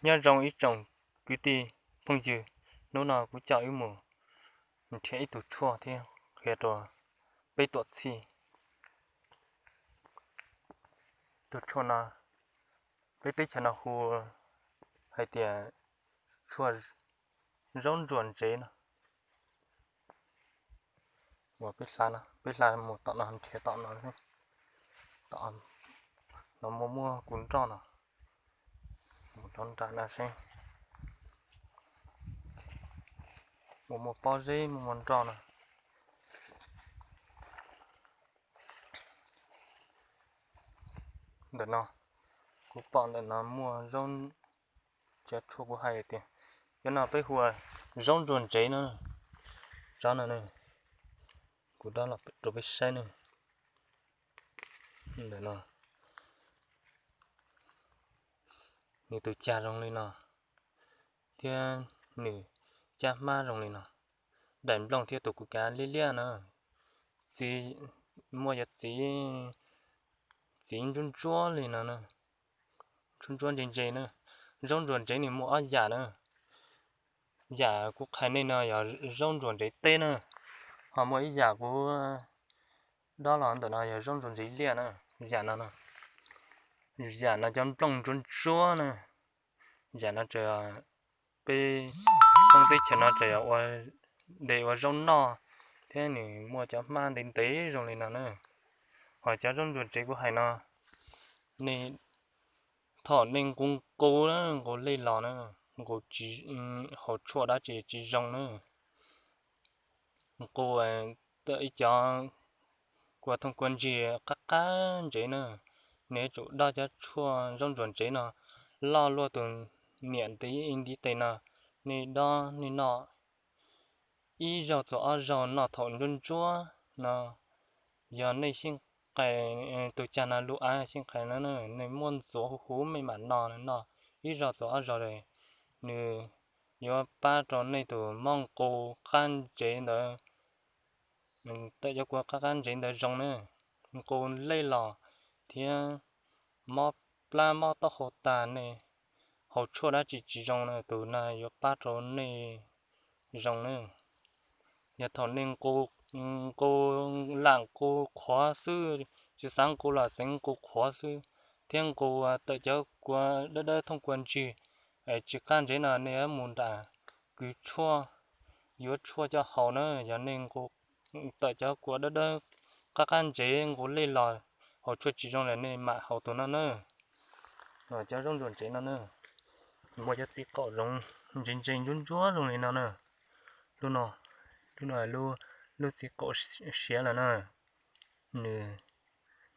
Nyob zoo ib tsoom kwv tij phooj ywg, hnub no kuv coj wb mus nrhiav ib tug tshuaj thiab qhia rau peb tuam txhij. Tus tshuaj no peb teb chaws no hu hais tias tshuaj zaub ntsuas ntsev no. Uas peb hla no, peb hla mus tom no nrhiav tom no, tom no muaj muaj kuv nroj no, mus rau nram no seb, muaj muaj pob zeb muaj muaj nroj no. Ntawm no, kuv pom ntawm no muaj zaub, cov tshuaj kuv hais tias, cov no peb hu ua zaub ntsuas ntsev no, tsob no, kuv dob los rau peb saib ne. Ntawm no, nws tus cag zoo li no, thiab nws caj hmab zoo li no, daim nplooj thiab tus kuv kav liab liab na, txiv, muaj cov txiv, txiv ntsuab ntsuab li no, ntsuab ntsuab ntse ntse na. Zaub ntsuas ntsev nws muaj ob yam na, yam kuv qhais nej no yog zaub ntsuas ntsev teb na, ho muaj ib yam kuv dob los ntawm no yog zaub ntsuas ntsev liaj na, yam no, yam no cov nplooj ntsuab ntsuab na, yam no peb Hmoob teb chaws no tseem yog ua, de ua zaub noj, thiab nws muaj cov hmab ntev ntev zoo li no na. Ho cov zaub ntsuas ntsev kuv hais no, nej, thaum nej nqus nqus na, nqus lej los na, nqus, haus tshuaj dab tsi tsis zoo na. Nqus ib cov kua thooj kua ntsig qab qab ntsev na, nej yuav tsum dob cov tshuaj zaub ntsuas ntsev no loj luaj tus niam ntiv ntiv tes no, nej dob nej noj ib zaug txog ob zaug noj thaum ntsuab ntsuab no. Yog nej xyeej qais, tus cag no lub av xyeej qais no, nej muab ntxuav huv huv mej mam noj, noj ib zaug txog ob zaug, nws yuav pab rau nej tus mob nqus qab ntsev ntawd, tawm cov kua qab qab ntsev ntawd zoo na. Nqus lej los thiab mob plab mob taub hau tas, nej haus tshuaj dab tsi tsis zoo na, tus no yuav pab rau nej zoo na. Yog thaum nej nqus lam nqus qhuav xwb, tsis xav nqus los tseev nqus qhuav xwb, thiab nqus tawm cov kua dawb dawb thooj kua ntsig tsis qab ntsev no, nej yuav mus nram kwv tshuaj, yuav tshuaj coj haus na. Yog nej nqus tawm cov kua dawb dawb qab qab ntsev nqus lej los haus tshuaj tsis zoo lawm, nej mam haus tus no na. Cov zaub ntsuas ntsev no na, muaj cov txiv qaum zoov ntse ntse ntsuab ntsuab zoo li no na. Lub no, lub no, lub txiv qaum siav lawm na, nws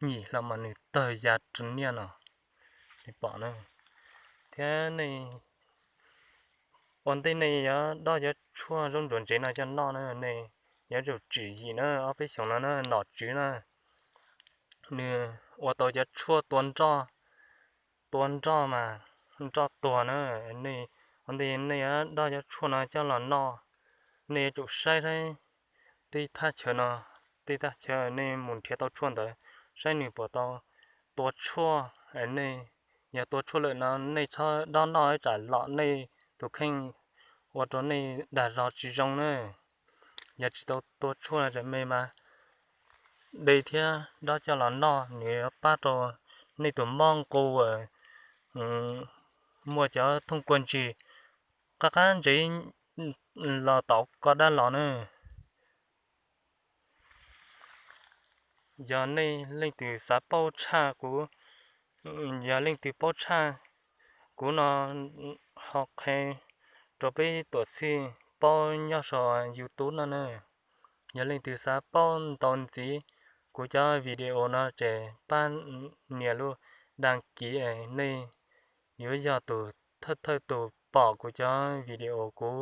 nyim hlo mas nws tawg ya rau niaj no, nej pom na. Thiab nej, ua ntej nej yuav dob cov tshuaj zaub ntsuas ntsev no coj noj na, nej yuav tsum tswm yim na, ob peb xyoos no na, nom tswv na, nws ua tau cov tshuaj tua nroj, tua nroj mas nroj tuag na. Nej, ua ntej nej yuav dob cov tshuaj no coj los noj, nej yuav tsum saib saib tej thaj chaw no, tej thaj chaw nej mus nrhiav tau tshuaj ntawd, saib nws puas tau tua tshuaj. Nej, yog tua tshuaj lawm no nej txhob dob noj, tsam lom nej tus kheej ua rau nej dag zog tsis zoo na. Yog tsis tau tua tshuaj no ces mej mas de thiab dob coj los noj, nws yuav pab rau nej tus mob nqus, muaj cov thooj kua ntsig qab qab ntsev los tau koj dab los na. Yog nej leej twg xav paub tshaj kuv, yog leej twg paub tshaj kuv no, ho qhia rau peb tuam txhij paub nyob saum YouTube no na. Yog leej twg xav paub ntau ntxiv kuv cov video no ces pab nias lub dag kiv, nej yuav yog tus thawj thawj tus pom kuv cov video kuv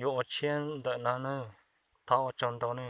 yuav ua tshiab ntawm no na. Thov ua tsaug ntau na.